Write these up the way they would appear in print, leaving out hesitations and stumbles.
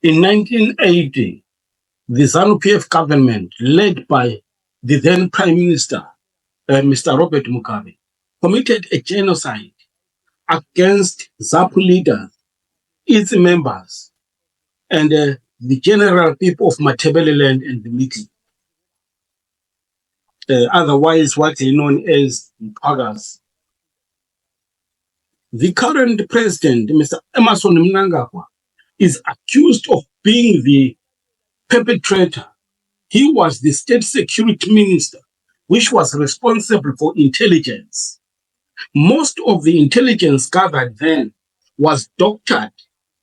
In 1980, the ZANU-PF government, led by the then Prime Minister, Mr. Robert Mugabe, committed a genocide against ZAPU leaders, its members, and the general people of Matabeleland and the Middle, otherwise what is known as Pagas. The current president, Mr. Emmerson Mnangagwa, is accused of being the perpetrator. He was the state security minister, which was responsible for intelligence. Most of the intelligence gathered then was doctored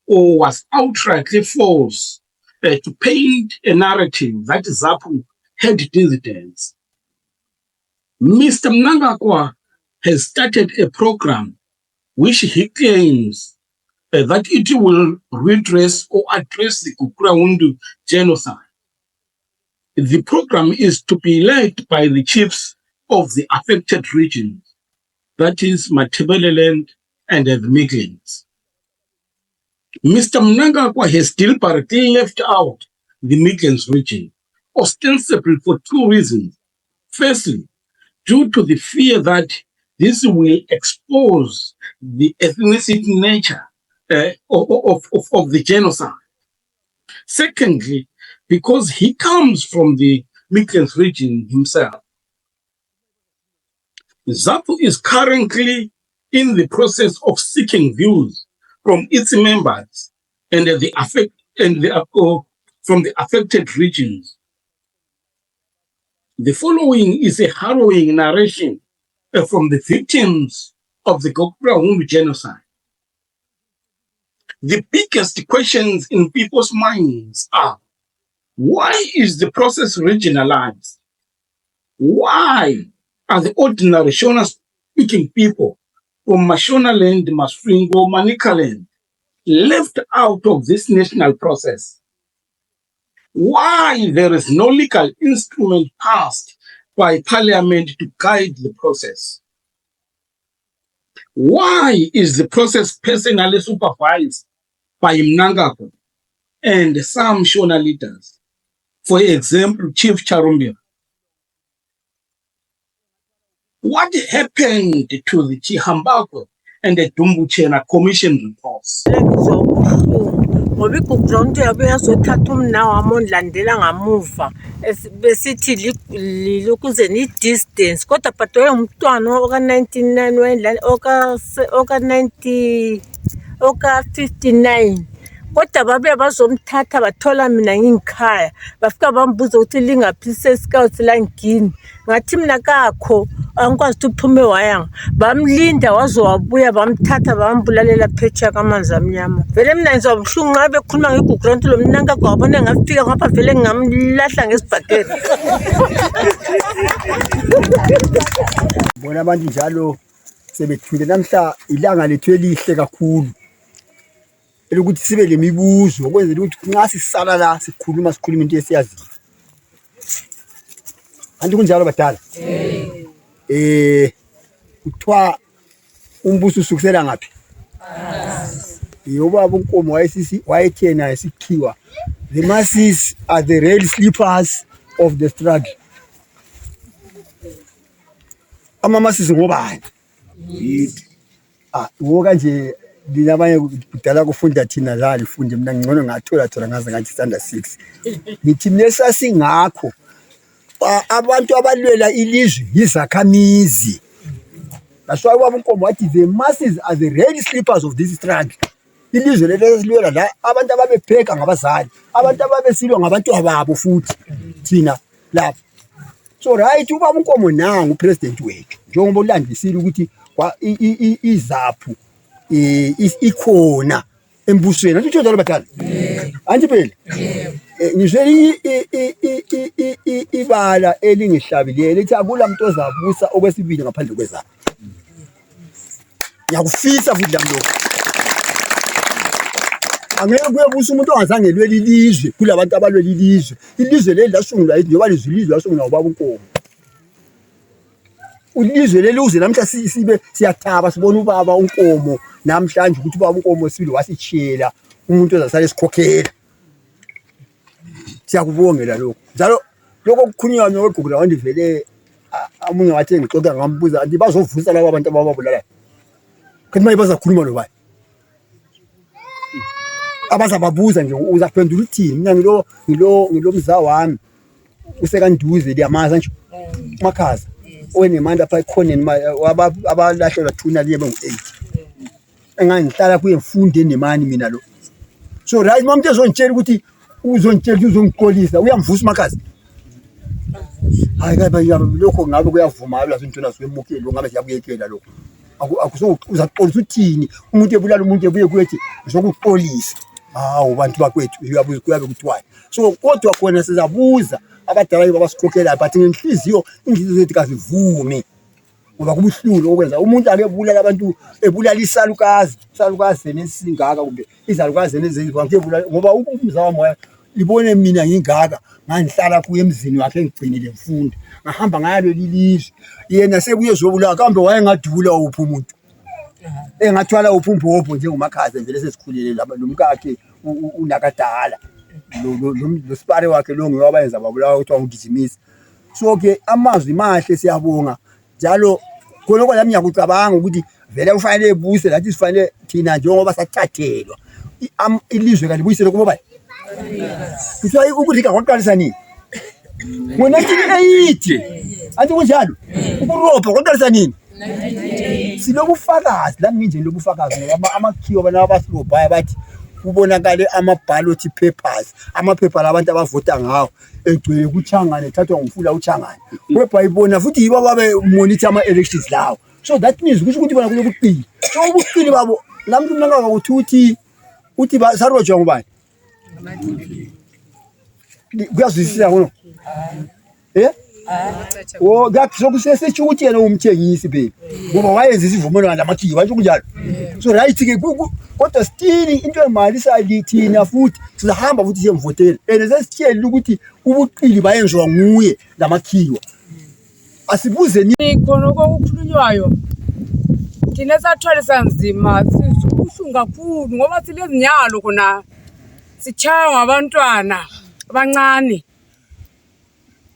or was outrightly false to paint a narrative that ZAPU had dissidents. Mr. Mnangagwa has started a program which he claims that it will redress or address the Kukurawundu genocide. The program is to be led by the chiefs of the affected regions, that is Matabeleland and the Midlands. Mr. Mnangagwa has deliberately left out the Midlands region, ostensibly for two reasons. Firstly, due to the fear that this will expose the ethnicity nature of the genocide. Secondly, because he comes from the Midlands region himself. ZAPU is currently in the process of seeking views from its members and from the affected regions. The following is a harrowing narration from the victims of the Kukurawundu genocide. The biggest questions in people's minds are, why is the process regionalized? Why are the ordinary Shona-speaking people from Mashonaland, Masvingo, Manicaland left out of this national process? Why there is no legal instrument passed by Parliament to guide the process? Why is the process personally supervised by Mnangagwa and some Shona leaders? For example, Chief Charumbia. What happened to the Chihambako and the Dumbuchena Commission reports? Ngoba igugronto yabe yasothatha umnawo amondlandela ngamuva besithi lilokuze ni distance kodwa but umntwana oka 99 wendla oka 59 kodwa babe bazomthatha bathola mina ngingikhaya bafika bambuza ukuthi lingaphi se-scouts la ngini ngathi mina kakho angikwazi ukuthi uphume wayanga bamlinda wazowabuya bamthatha bambulalela phetsheya kamanzi amnyama vele mina ngizwa buhlungu nxa bekhuluma ngegugronto lo Mnangagwa wabona ngafika ngapha vele ngamlahla ngesibhakeni. Bona abantu njalo sebethule namhla ilanga lethu elihle kakhulu elokuthi sibe lemibuzo ukwenzela ukuthi nxa sisala la sikhuluma into esiyaziyo. Anti kunjalo badala? Kuthiwa umbuso usukusela ngaphi? Ubaba uNkomo wayethena esikhiwa, the masses are the real sleepers of the struggle. Ama-masses ngobani? Ngoka nje abanye kudala kufunda thina la lifunde mina ngcono ngathola ngaze ngathi standard 6. Ngithi nesasingakho abantu abalwela ilizwe yizakhamizi. That's why ubaba uNkomo wathi the masses are the real sleepers of this struggle. Ilizwe lesilwela la abantu ababepheka ngabazali, abantu ababesilwa ngabantu ababo futhi thina lapha. So right ubaba uNkomo nangu upresident wethu njengoba ulandisile ukuthi iZAPU ikhona embusweni anti njalo badala anti phela ngizwe ibala elingihlabileyo lithi akula muntu ozabusa okwesibili ngaphandle kweZAPU. Ngiyakufisa futhi lamlo angeke kuyebusa umuntu ongazange lweli lizwe kulabantu abalweli ilizwe. Ilizwe leli lasungulwa yithi njengoba lizwe lasungulwa ubaba uNkomo. Ulizwe leli uze namhla sibe siyathaba sibona ubaba uNkomo namhlanje ukuthi ubaba uNkomo sibili wasitshela umuntu ozasala esikhokhela. Siyakubongela lokho. Njalo lokho okukhulunywa ngokugugula wandivele amunye wathi ngixoxa ngambuza anti bazovusa labo abantu abababulalayo. Kanti maye bazakhuluma lo bani? Abazababuza nje uzaphendula uthini? Mina ngilo mza wami usekanduze liyamaza nje Makhaza onemanda apha ekhoneni abalahlelwa thuna liye bengu8 engangihlala kuye mfundo enemani mina lo. So right mama uzongitshela ukuthi uzongiqolisa uyamvusa Makhaza. Hayi lokho ngabe kuyavuma la zintona zwemukile lo ngabe siyabuyekela lokho. Uzaxolisa uthini umuntu ebulala umuntu ebuye kuyethi uzokuxolisa. Hawu bantu bakwethu uyabuza kuyabe kuthiwa. So kodwa khona sizabuza abadala babasikhokhela but ngenhliziyo zethu kazivume ngoba kubuhlungu okwenza umuntu ake ebulala abantu ebulala isalukazi nesingaka kumbe izalukazi nezizwa ngekebulala ngoba umza wami libone mina ngingaka ngangihlala kuye emzini wakhe engigcinile mfundo ngahamba ngalo lilizwe yena sekuye zobulala kambe wayengadula uphi umuntu engathwala uphi umbhobho njengoMakhaza vele sesikhulile laba nomkakhe unakadala lo sipare wakhe lo ngiwabayenza babulawa ukuthi ungigijimisa. So ke amazwi mahle siyabonga njalo khona lami ngiyakucabanga ukuthi vele kufanele ebuse lathi sifanele thina njengoba sathathelwa ilizwe kalibuyisele kubo bani kuthiwa ukurika kwaqalisa nini ngo-1980 anti kunjalo ukurobha kwaqalisa nini silobufakazi lami nginje lobufakazi ngoba amakhiwo bana abasilobhaya bathi kubonakale ama-ballot papers amaphepha labantu abavota ngawo egcwele kuChangane ethathwa ngumfula uChangane webhayibona futhi yibo babe monitor ama-elections lawo. So that means ukuthi bona kulobuqili so ubuqili babo lami umnangaka uthi sarojwa ngubani kuyazwisisa ngono sokusesetsho ukuthi yena umthengisi baby ngoba wayenza isivumelwano lamakhiwo basho kunjalo. So right ke kodwa still into emali salithina futhi sizahamba futhi siyemvotela sesitshela ukuthi ubuqili bayenziwa nguye lamakhiwo asibuze ni khona okukhulunywayo thina sathwala sanzima sizubuhlungu kakhulu ngoba silezinyalo khona sichaya ngabantwana abancane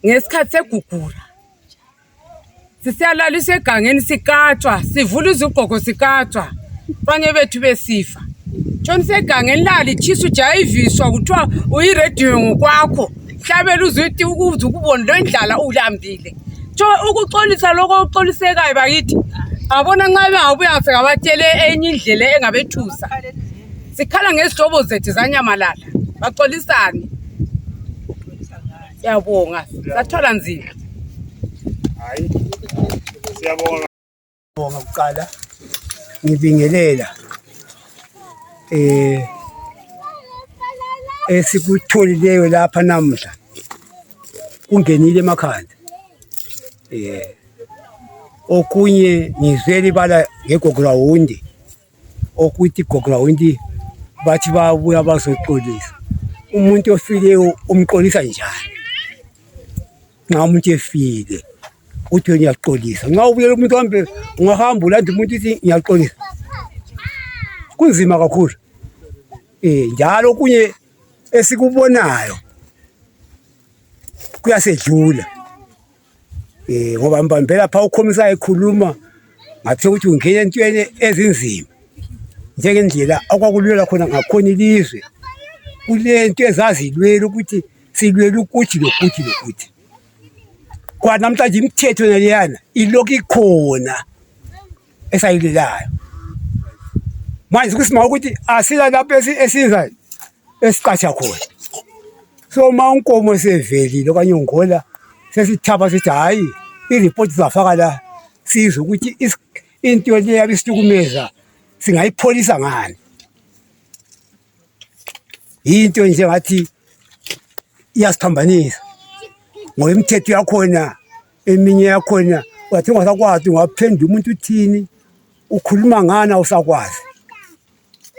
ngesikhathi segugura sisiyalaliswa egangeni sikatshwa sivula izigogo sikatshwa banye bethu besifa tshona segangeni lali chisa ujayiviswa kuthiwa uyiradio ngokwakho hlabela uzuthi ukuze ukubona lo ndlala ulambile tsho ukuxolisa lokho uxolisekayo bakithi abona nxa bengabuya ngabatshele enye indlela engabethusa sikhala ngezihlobo zethu zanyamalala baxolisane. Siyabonga sathola nzima. Hayi siyabonga kuqala ngibingelela esikutholileyo lapha namhla kungenile emakhanda okunye ngizweli bala ngegograwundi okuthi igograwundi bathi babuya bazoxolisa umuntu ofileyo umxolisa njani nxa umuntu efile uthi ngiyaxolisa nxa ubuyela umuntu hambe ungahamba ulanda umuntu uthi ngiyaxolisa kunzima kakhulu njalo kunye esikubonayo kuyasedlula ngoba mbambela pha ukhomisayo ekhuluma ngathi ukuthi ungena entweni ezinzima njengendlela akwakulwela khona ngakhona ilizwe kulento ezazilwela ukuthi silwela ukuthi lokuthi kwanamhlanje imithetho naleyana ilokhu ikhona esayilelayo manje kusimanga ukuthi asila lapho esiza esiqasha khona. So ma unkomo sevelile okanye ungola sesithapha sithi hayi ireport zafaka la sizwe ukuthi into le yabisihlukumeza singayipholisa ngani into nje ngathi iyasiphambanisa ngoba imithetho yakhona eminye yakhona wathi ungasakwazi ungaphendula umuntu uthini ukhuluma ngana awusakwazi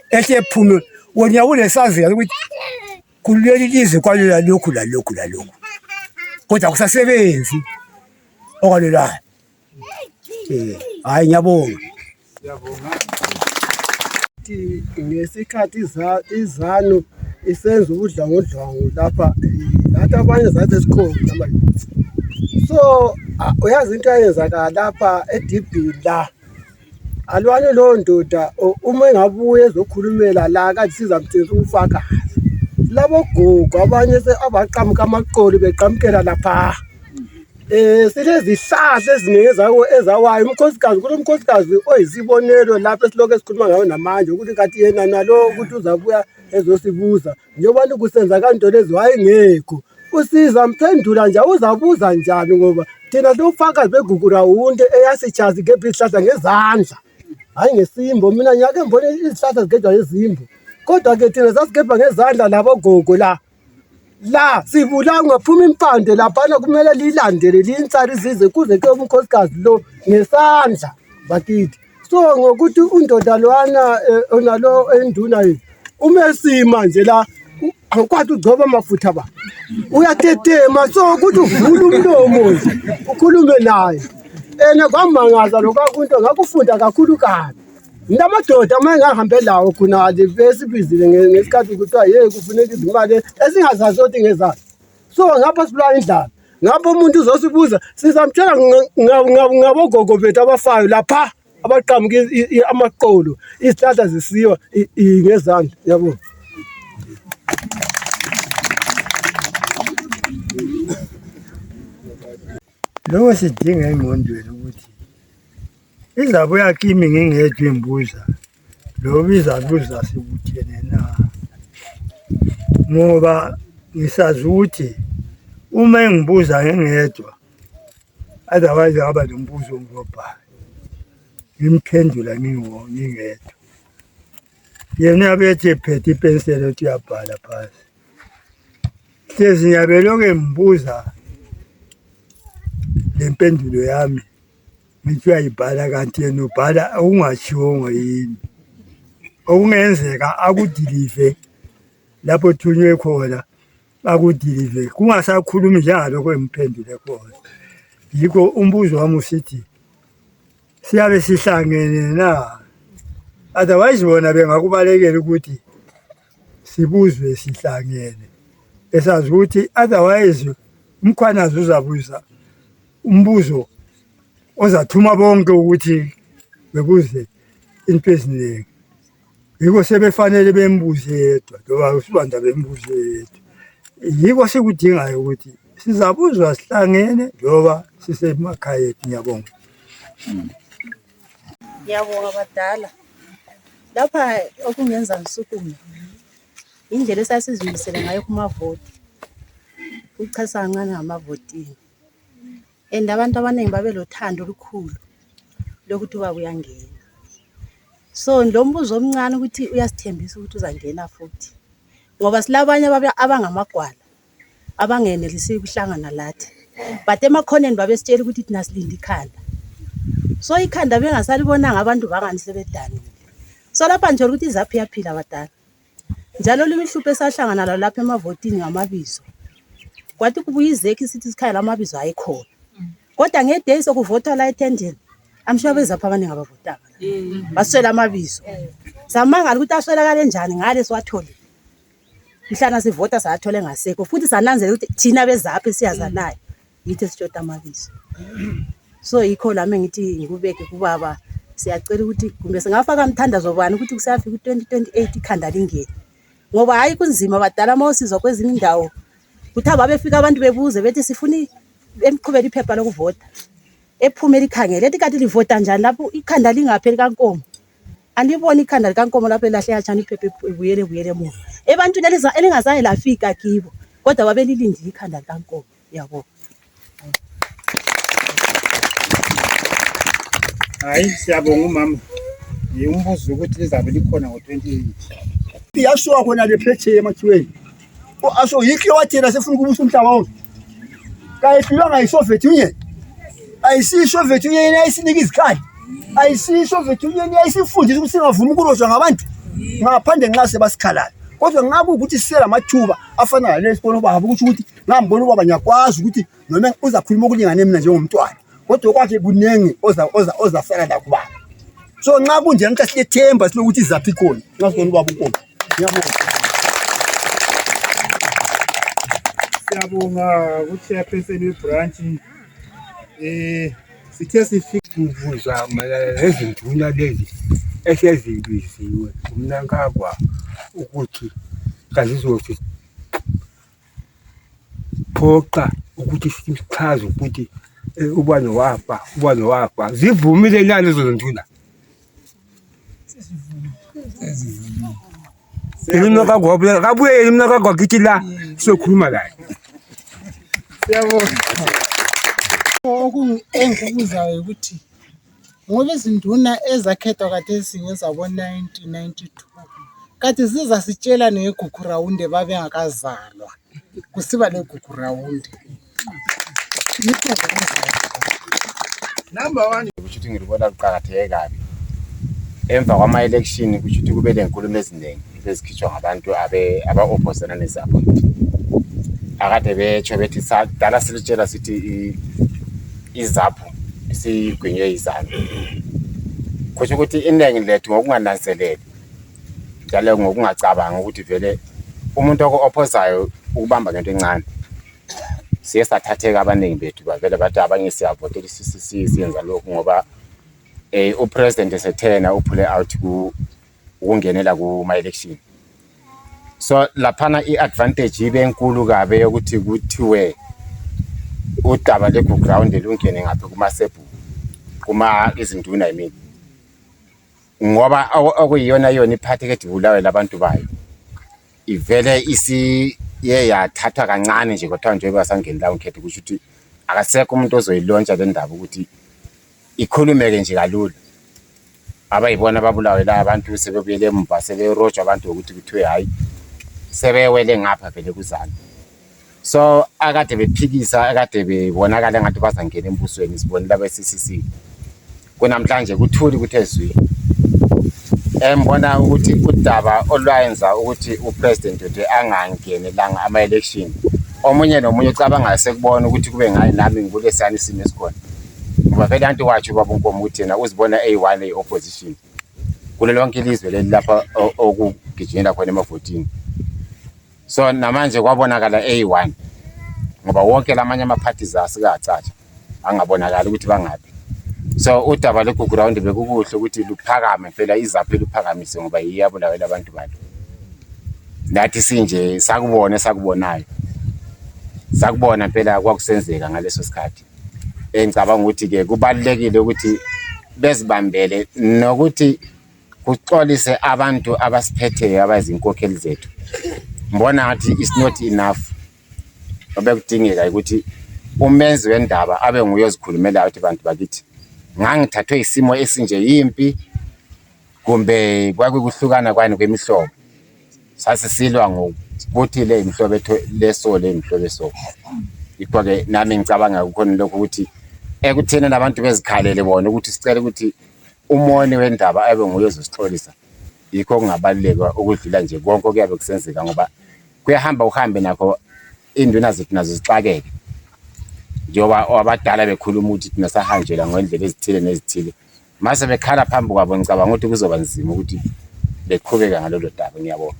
ehle phume wona ulesaziya ukuthi kuleli lizwe kwalela lokhu kodwa kusasebenzi okwalelayo. Hayi ngiyabonga ngesikhathi izano isenza ubudlangudlangu lapha nathi abanye zathi esikhona namayouth. So uyazi into ayenzakala lapha eDB la alwane lo ndoda uma engabuye ezokhulumela la kade sizamthengisa umfakazi labo gogo abanye abaqhamuka amaqolo beqhamukela lapha silezi hlahla ezinezako ezawayo umkhosikazi kulomkhosikazi oyisibonelo lapha esiloko esikhuluma ngayo namanje ukuthi kathi yena nalo ukuthi uzabuya ezosibuza njengoba kusenza kanto lezi wayengekho usiza mphendula nje uzabuza njani ngoba thina lofakazi begugura unde eyasichazi ngebihlahla ngezandla hayi ngesimbo mina nyake ngibone izihlahla zigejwa ngezimbo kodwa ke thina sasigebha ngezandla labo gogo la sibula ngaphuma impande laphana kumele lilandele linsari zize kuze ke umkhosikazi lo ngesandla bakithi. So ngokuthi undoda lwana onalo enduna yini umesima nje la awukwazi ugcoba amafutha ba uyatetema so ukuthi uvule umlomo nje ukhulume naye kwamangaza lokwakunto ngakufunda kakhulu kabi ndamadoda amangahambe lawo khonale besibizile ngesikhathi kuthiwa kufuneka izimali esingazazi ukuthi ngezani. So ngapha sibulawa indlala ngapha umuntu uzosibuza sizamtshela ngabogogo bethu abafayo lapha abaqhamuka amaqolo izihlahla zisiwa ngezandla yabo. Lokho sidinga engqondweni ukuthi izabuya kimi ngingedwa imbuza lo bizabuza sibuthene na ngoba ngisazi ukuthi uma engibuza ngingedwa otherwise aba nombuzo ngobhala ngimphendula ngingedwa yena bethe phethe ipenseli uthi uyabhala phasi hlezi ngiyabeloke ngibuza lempendulo yami ngithi uyayibhala kanti yena ubhala okungashiwongo yini okungenzeka akudilive lapho thunywe khona akudilive kungasakhulumi njengalokho emphendule khona. Yikho umbuzo wami usithi siyabe sihlangene na otherwise bona bengakubalekela ukuthi sibuzwe sihlangene esazi ukuthi otherwise umkhwanazi uzabuza umbuzo ozathuma bonke ukuthi bebuze into eziningi. Yiko sebefanele bembuze yedwa ngoba usibanda bembuze yedwa. Yiko sikudingayo ukuthi sizabuzwa sihlangene ngoba sisemakhaya ethu. Ngiyabonga. Ngiyabonga badala lapha okungenza ngisukume indlela esasizimisele ngayo kumavoti ukuchasa kancane ngamavotini and abantu abaningi babelothando olukhulu lokuthi uyangena. So lo mbuzo omncane ukuthi uyasithembisa ukuthi uzangena futhi ngoba silabanye abangamagwala abangenelisi ukuhlangana lathi but emakhoneni babesitshela ukuthi thina silinde ikhanda. So ikhanda bengasalibonanga abantu bangani sebedanile. So lapha nje ukuthi izaphi yaphila badala njalo limihluphe esahlangana nalo lapha emavotini ngamabizo kwathi kubuyizeki sithi sikhaya lamabizo ayikhona kodwa ngeday sokuvotwa la etendeni amsho bezapha abaningi abavotanga baswela amabizo samangala ukuthi aswelakala kanjani ngale siwathole mhlana sivota sathole ngasekho futhi sananzela ukuthi thina bezaphi siyazanayo yithi sitshota amabizo. So yikho lami ngithi ngikubeke kubaba siyacela ukuthi kumbe singafaka umthandazo bani ukuthi kusafika u2028 ikhanda lingene ngoba hayi kunzima badala mawusizwa kwezinye indawo kuthi ababefika abantu bebuze bethi sifuna emqhubela iphepha lokuvota ephumela ikhangele ethi kanti livota njani lapho ikhanda lingapheli kankomo andibona ikhanda likankomo lapho elahle yachana iphepha ebuyele emuva ebantwini elingazaye lafika kibo kodwa babelilindile ikhanda likankomo. Yabo. Hayi siyabonga umama. Umbuzo ukuthi lizabe likhona ngo28. Iyashuka khona le phethe emathiweni. Aso yikho wathina sifuna ukubusa umhlaba wonke. Kayihlulwa ngayiSoviet Union. AyisiSoviet Union ayisinika izikhali. AyisiSoviet Union ayisifundisa ukuthi singavumi ukulotshwa ngabantu ngaphandle nxa sebasikhalala. Kodwa ngabe ukuthi sisela amathuba afana nalesibona baba ukuthi ngambona ubaba nyakwazi ukuthi noma uzakhuluma ukulingana mina njengomntwana kodwa kwakhe kunenge ozafela la kuba. So nxa kunje ngicela themba silokuthi izaphi khona ngasibona ubaba ukhona. Ngiyabonga. Siyabonga ku-chairperson webranch. Sithe sifike Ukubuza mayelana nezinduna lezi esezibiziwe uMnangagwa ukuthi kazizothi phoqa ukuthi sichaze ukuthi ubani wafa zivumile na lezo nduna uMnangagwa kabuye uMnangagwa kithi la sizokhuluma la. siyabonga. Engikubuzayo ukuthi ngoba izinduna ezakhethwa khathesi ngezabo-1992 kanti zizasitshela negugu rawundi babengakazalwa kusiba legugu rawundi. Number 1 kusho ukuthi ngilibona kuqakatheke kabi emva kwama-election kusho ukuthi kube nenkulumo eziningi ezikhitshwa ngabantu aba-ophosana nezabo akade betsho bethi dala silitshela sithi izaphu sigwinywe izandla kusho ukuthi iningi lethu ngokungananzeleli njalo ngokungacabanga ukuthi vele umuntu oku-ophosayo ukubamba ngento encane siye sathatheka abaningi bethu bavele bathi abanye siyavotela siyenza lokhu ngoba upresident esethena uphule out ukungenela kuma-election. So laphana i-advantage ibe enkulu kabe yokuthi kuthiwe udaba leground lungene ngaphi kumasebhu izinduna yimini ngoba okuyiyona yona iphathi kedibulawe labantu bayo ivele isiye yathathwa kancane nje kodwa nje basangeni la unkhethe kusho ukuthi akasekho umuntu ozoyilontsha le ndaba ukuthi ikhulumeke nje kalula abayibona babulawe la abantu sebebuyele emva seberojwa abantu ukuthi kuthiwe hayi sebewele ngapha vele kuzana. So akade bephikisa akade bebonakala ngathi bazangena embusweni sibone laba e-CCC kunamhlanje kuthuli ukuthi ezwi embona ukuthi udaba olwayenza ukuthi upresident uthi angangene langa ama-election omunye nomunye ucabanga sekubona ukuthi kube ngayi nami ngibulesana isimo esikhona ngoba vele anti wathi ubaba uNkomo ukuthi yena uzibona A1 e-opposition kulo lonke ilizwe leli lapha okugijimela khona emavotini. So namanje kwabonakala A1 ngoba wonke lamanye ama-parties asikacatsha angabonakala ukuthi bangaphi. So udaba leground bekukuhle ukuthi luphakame phela izaphi luphakamise ngoba yiyabulawela abantu balo. Nathi sinje sakubonayo. Sakubona phela kwakusenzeka ngaleso sikhathi. Engicabanga ukuthi ke kubalekile ukuthi bezibambele nokuthi kuxolise abantu abasiphetheyo abazinkokheli zethu. Mbona ngathi it's not enough. Obekudingeka ukuthi umenzi wendaba abe nguye ozikhulumela ukuthi abantu bakithi ngangithathwe isimo esinje yimpi kumbe kwakuhlukana kwani kwemihlobo sasisilwa ngokuthi le imhlobo leso le imhlobo eso ikho ke nami ngicabanga ukukhona lokho ukuthi ekuthena nabantu bezikhalele bona ukuthi sicela ukuthi umone wendaba abe nguye ozosixolisa yikho kungabaluleka ukudlula nje konke okuyabe kusenzeka ngoba kuyahamba uhambe nakho induna zethu nazo zixakeke njengoba abadala bekhuluma ukuthi thina sahanjela ngendlela ezithile nezithile mase bekhala phambi kwabo ngicabanga ukuthi kuzoba nzima ukuthi beqhubeka ngalolu daba. Ngiyabonga.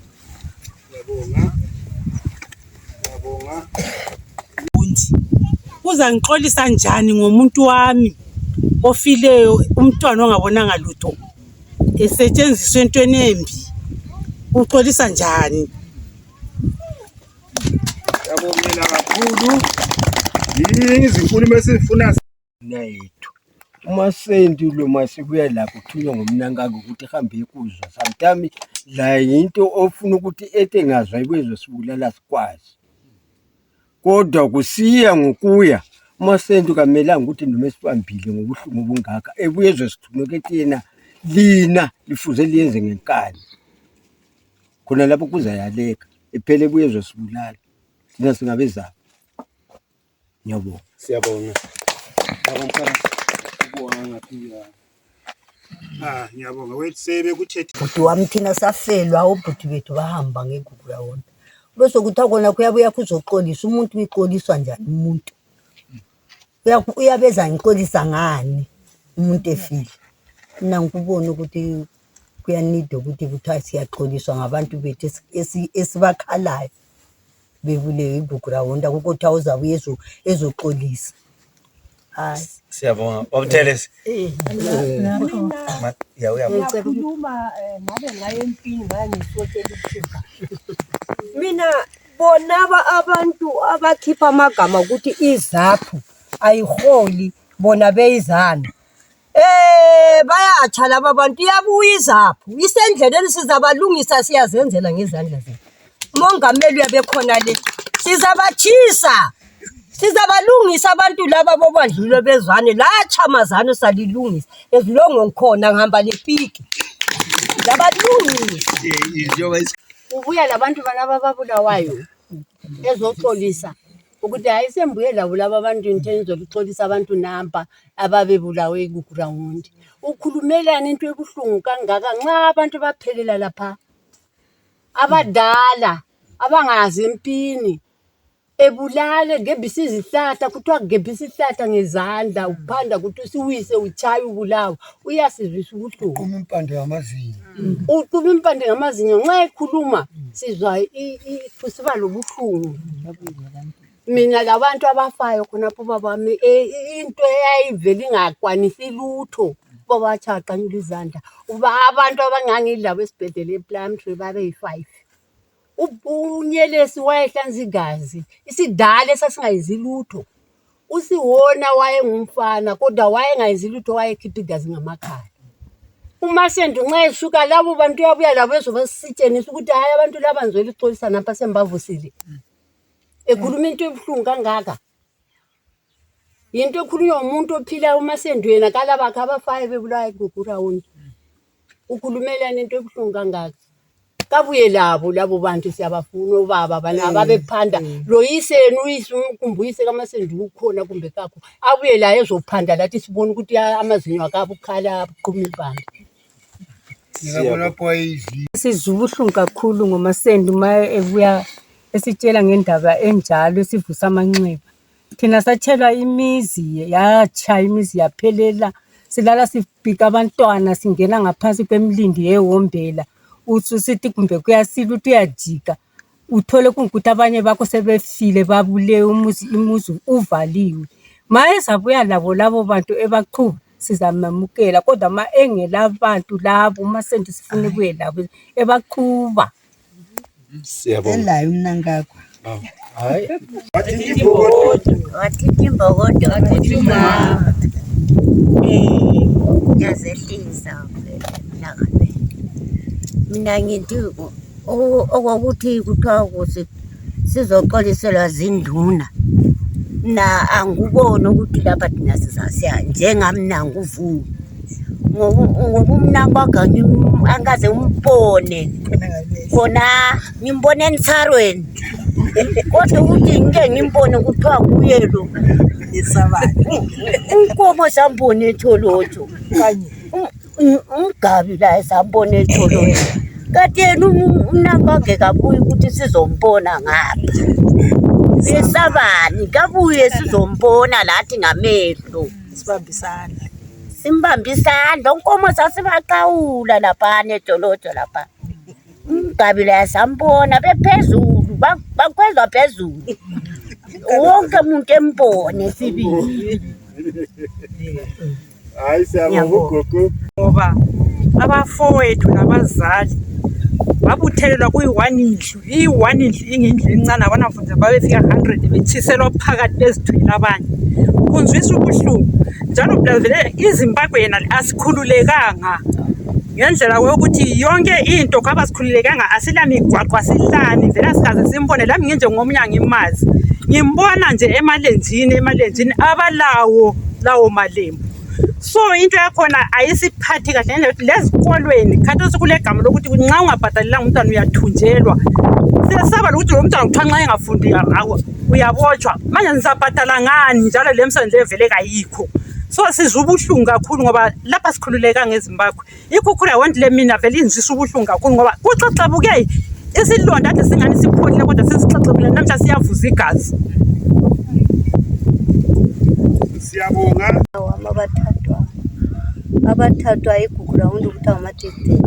Uzangixolisa njani ngomuntu wami ofileyo umntwana ongabonanga lutho esetshenziswa entweni embi uxolisa njani? Siyabongela kakhulu. Yini izinkulumo esifuna nethu uMasendu lo masikuya lapho kuthunywa ngomnankaka ukuthi ehambe ekuzwa sometimes la yinto ofuna ukuthi etengazwa ikwezwe sibulala sikwazi kodwa kusiya ngokuya uMasendu kamelanga ukuthi noma esibambile ngobuhlungu obungaka ebuyezwe sithunukethe yena lina lifuze liyenze ngenkani khona lapho kuzayaleka ephele ebuyezwe sibulala thina singabezaphi. Ngiyabonga. Siyabonga. Ngiyabonga wethu sebe kuthethe Bhuti wami thina safelwa obhuti bethu bahamba ngegugu yawona bese kuthi akona kuyabuya kuzoxolisa umuntu uyixoliswa njani umuntu uyabeza ngixolisa ngani umuntu efile mina ngikubona ukuthi kuyanida ukuthi kuthiwa siyaxoliswa ngabantu bethu esibakhalayo bebulewe iBukurawonda ukuthi awuzabuye ezoxolisa. Hayi siyabonga Wabuthelezi. Ngiyakhuluma ngabe ngaye empini ngangisotshela iphepha. Mina bona abantu abakhipha amagama ukuthi izaphu ayiholi bona beyizana. Bayatsha laba bantu yabuya izaphu. Isendleleni sizabalungisa siyazenzela ngezandla zethu. Umongameli uyabekhona le. Sizabathisa. Sizabalungisa abantu laba bobandlule bezwane la chamazana salilungisa. Ezilongo ngikhona ngihamba lepiki. Zabalungisa. Ubuya labantu banaba babulawayo ezoxolisa ukuthi ayisembuye labo laba abantu intenzo zokuxolisa abantu nampa ababebulawe eGukurawundi. Ukhulumelana into ebuhlungu kangaka nxa abantu baphelela lapha abadala abangazi empini ebulale ngebisi izihlahla kuthiwa ngebisi izihlahla ngezandla uphanda ukuthi siwise uchaye ubulawa uyasizwisa ubuhlungu. Uquma impande yamazinyo. Uquma impande ngamazinyo nxa ekhuluma sizwa siba lobuhlungu. Mina labantu abafayo khonapho babami into eyayivela ingakwanisi lutho babachaqanyula izandla uba abantu abangangilabo esibhedlela ePlumtree babe5. Unyelesi wayehlanza igazi isidala esasingayizi lutho usiwona wayengumfana kodwa wayengayizi lutho wayekhipha igazi ngamakhala. UMasendu nxa eshuka labo bantu yabuya labo ezobasithenisa ukuthi hayi abantu laba nizwela ixolisa napha sembavusile. Ekhuluma into ebuhlungu kangaka. Into ekhulunywa umuntu ophila uMasendu yena kalaba abafayo bebulawa eGukurawundi. Ukhulumelana into ebuhlungu kangaka. Kabuye labo bantu siyabafuna obaba bana babephanda lo yisenu umkumbuyise kaMasendu ukhona kumbe kakho abuye la ezophanda lathi sibone ukuthi amazinyo akabo ukhala uqhuma impande. Ngiyabona poizi. Sizubuhlungu kakhulu ngoMasendu maye ebuya esitshela ngendaba enjalo esivusa amanxeba. Thina sathelwa imizi yacha imizi yaphelela silala sibhika abantwana singena ngaphansi kwemlindi yehombela. Ususithi kumbe kuyasila uthi uyajika uthole kungukuthi abanye bakho sebefile babule umuzi uvaliwe. Maye sabuya labo bantu ebaqhuba sizamamukela kodwa ma engela abantu labo uMasendu sifune kuye labo ebaqhuba. Siyabonga. Elayo mnangakho. Hayi. Wathithimbogodo. Yazehlisa phela. Mina ngithi okokuthi kuthiwa ukuthi sizoxoliselwa zinduna na anguboni ukuthi lapha thina sizasiya njengamna nguvuka ngobumnangwaga angaze umbone khona ngimbone eNtharweni kodwa ukuthi ngike ngimbone kuthiwa kuye lo isabani unkomo sambone etholotsho kanye umgabi la sambone etholotsho kati yena umnangwaga kabuye ukuthi sizombona ngapha isabani kabuye sizombona lathi ngamehlo simbambisana unkomo sasibaqawula lapha etholotsho lapha umgabi la sambona bephezulu bakwezwa phezulu wonke umuntu embone sibili. Hayi siyabonga ugogo ngoba abafowethu nabazali babuthelelwa kuyi-1 indlu iyi-1 indlu ingindlu encane abanafunzi babefika 100 betshiselwa phakathi bezithwele abanye kunzwisa ubuhlungu njalo vele iZimbabwe yena asikhululekanga ngendlela yokuthi yonke into kwabasikhululekanga asilamigwaqo asilani vele asikaze simbone lami nginje ngomnyango imazi ngimbona nje emalenzini abalawo malembu. So into yakhona ayisiphathi kahle nje lezikolweni khathesi kulegama lokuthi nxa ungabhadalelanga umntwana uyathunjelwa. Siyasaba ukuthi lo mntwana kuthiwa nxa engafundi uyabotshwa manje nisabhadala ngani njalo le msebenzi evele kayikho. So sizwa ubuhlungu kakhulu ngoba lapha sikhululeka ngeZimbabwe. Igukurawondi le mina vele inzwisa ubuhlungu kakhulu ngoba kuxexebuke isilonda ade singani sipholile kodwa sesixexebule namhla siyavuza igazi. Siyabonga abathathwa eGukurawundi ukuthi ama-distant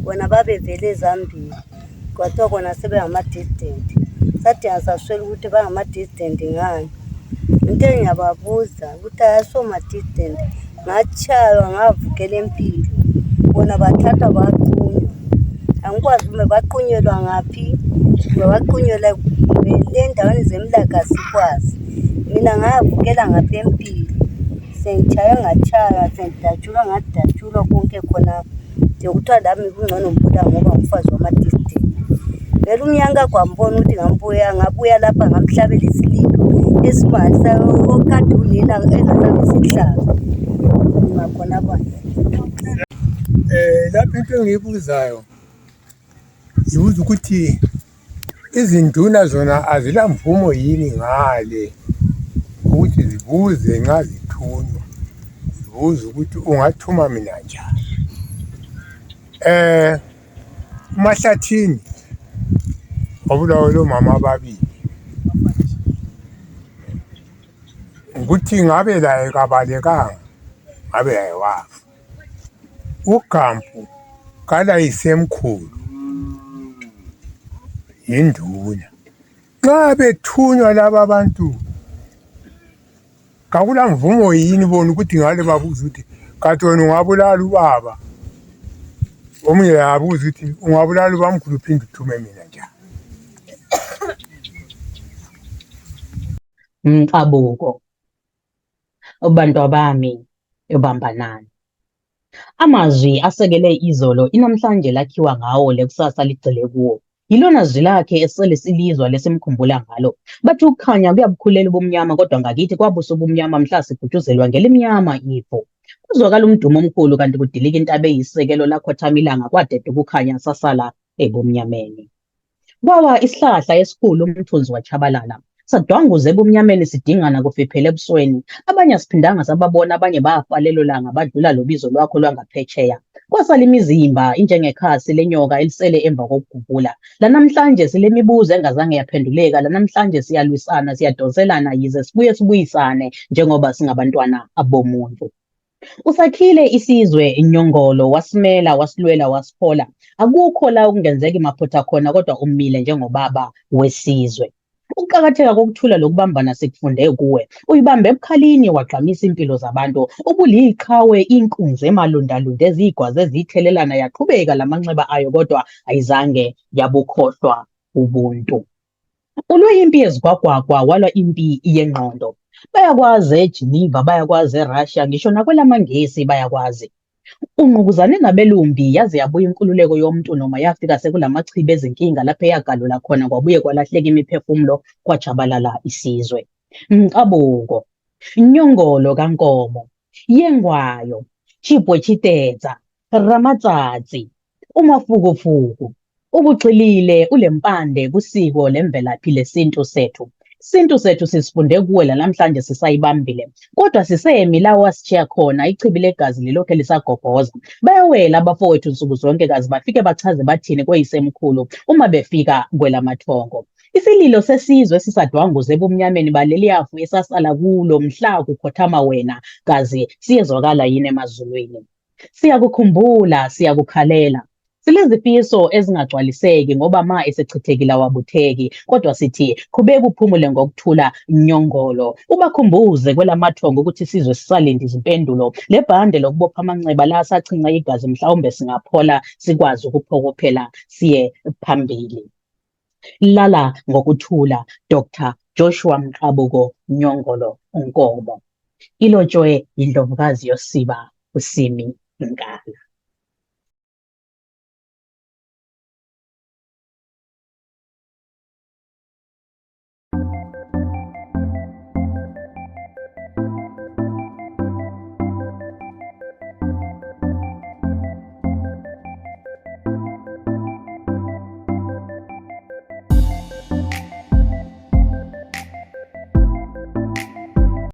bona babevele eZambia kwathiwa kona sebengama-distant sadinga saswela ukuthi bangama-distant ngani. Into engiyababuza ukuthi ayasoma-distant, ngachaywa ngavukela empilo, bona bathatha baqunywa. Angikwazi uma baqunyelwa ngaphi, uma baqunyelwa endaweni zemlaka sikwazi. Mina ngavukela ngapha empilo, sengitshaywe ngachaywa, sengidatshulwa ngadatshulwa konke khona. Nje kuthiwa lami kungcono ngibulala ngoba ngumfazi wama-distant. Vele umnyanga kwambona ukuthi ngabuya lapha ngamhlabela isililo esimangalisayo okade unina engasabe sihlaza. Ngakhona abantu. Lapho into engiyibuzayo yibuza ukuthi izinduna zona azilamvumo yini ngale ukuthi zibuze nxa zithunywa, zibuze ukuthi ungathuma mina njani. Mahlathini wabulawa lo mama ababili, ukuthi ngabe laye kabalekanga, ngabe laye wafa. uGampu kalayisemkhulu yinduna. Nxa bethunywa laba bantu kakula mvumo yini bona ukuthi ngale babuza ukuthi kanti wena ungabulala ubaba, omunye yabuza ukuthi ungabulala ubamkhulu uphinde uthume mina njani. Mcabuko, abantu bami yobambanani. Amazwi asekele izolo inamhlanje lakhiwa ngawo lekusasa ligcile kuwo. Yilona zwi lakhe esele silizwa lesimkhumbula ngalo. Bathi ukukhanya kuyabukhulela ubumnyama kodwa ngakithi kwabusa ubumnyama mhla sibhutshuzelwa ngelimnyama ifo. Kuzwakala umdumo omkhulu kanti kudilika intaba eyisekelo lakhothama ilanga kwadeda ukukhanya sasala ebumnyameni. Kwawa isihlahla esikhulu umthunzi wachabalala. Sadwanguza ebumnyameni sidingana kufiphele ebusweni. Abanye asiphindanga sababona, abanye bafa lelo langa badlula lobizo lwakho lwangaphetsheya. Kwasala imizimba injengekhasi lenyoka elisele emva kokugubula. Lanamhlanje silemibuzo engazange yaphenduleka, lanamhlanje siyalwisana siyadonselana yize sibuye sibuyisane njengoba singabantwana abomuntu. Usakhile isizwe inyongolo, wasimela, wasilwela, wasiphola. Akukho la okungenzeka imaphutha khona kodwa umile njengobaba wesizwe. Ukuqakatheka kokuthula lokubambana sikufunde kuwe. Uyibambe ebukhalini wagqamisa impilo zabantu. Ubuliqhawe inkunzi emalundalunde ezigwaze ezithelelana yaqhubeka lamanxeba ayo kodwa ayizange yabukhohlwa ubuntu. Ulwe impi yezigwagwagwa walwa impi yengqondo. Bayakwazi eGeneva, bayakwazi eRussia, ngisho nakwelamangesi bayakwazi. Ungqubuzane nabelumbi yaze yabuya inkululeko yomntu noma yafika sekulamachibi ezinkinga lapho eyagalula khona kwabuye kwalahleka imiphefumulo kwajabalala isizwe. Mcabuko, Nyongolo kaNkomo, Yengwayo, Chipwe Chiteza, Ramatsatsi, uMafukufuku, ubuxilile ulempande kusiko lemvelaphi lesintu sethu. Sintu sethu sisifunde kuwe namhlanje sisayibambile. Kodwa sisemi la wasitshiya khona ichibi legazi lilokhe lisagobhoza. Bayawela abafowethu nsuku zonke kazi bafike bachaze bathini kweyisemkhulu uma befika kwelamathongo. Isililo sesizwe sisadwanguza ebumnyameni baleliyafu esasala kulo mhla kukhothama wena kazi siyezwakala yini emazulwini. Siyakukhumbula, siyakukhalela. Silezifiso ezingagcwaliseki ngoba ma esechithekile awabutheki, kodwa sithi qhubeka uphumule ngokuthula Nyongolo. Ubakhumbuze kwelamathongo ukuthi sizwe sisalinde izimpendulo. Lebhande lokubopha amanxeba la sachinca igazi mhlawumbe singaphola sikwazi ukuphokophela siye phambili. Lala ngokuthula, Dr. Joshua Mcabuko Nyongolo Nkomo. Ilotshwe yindlovukazi yosiba uSimi Nkala.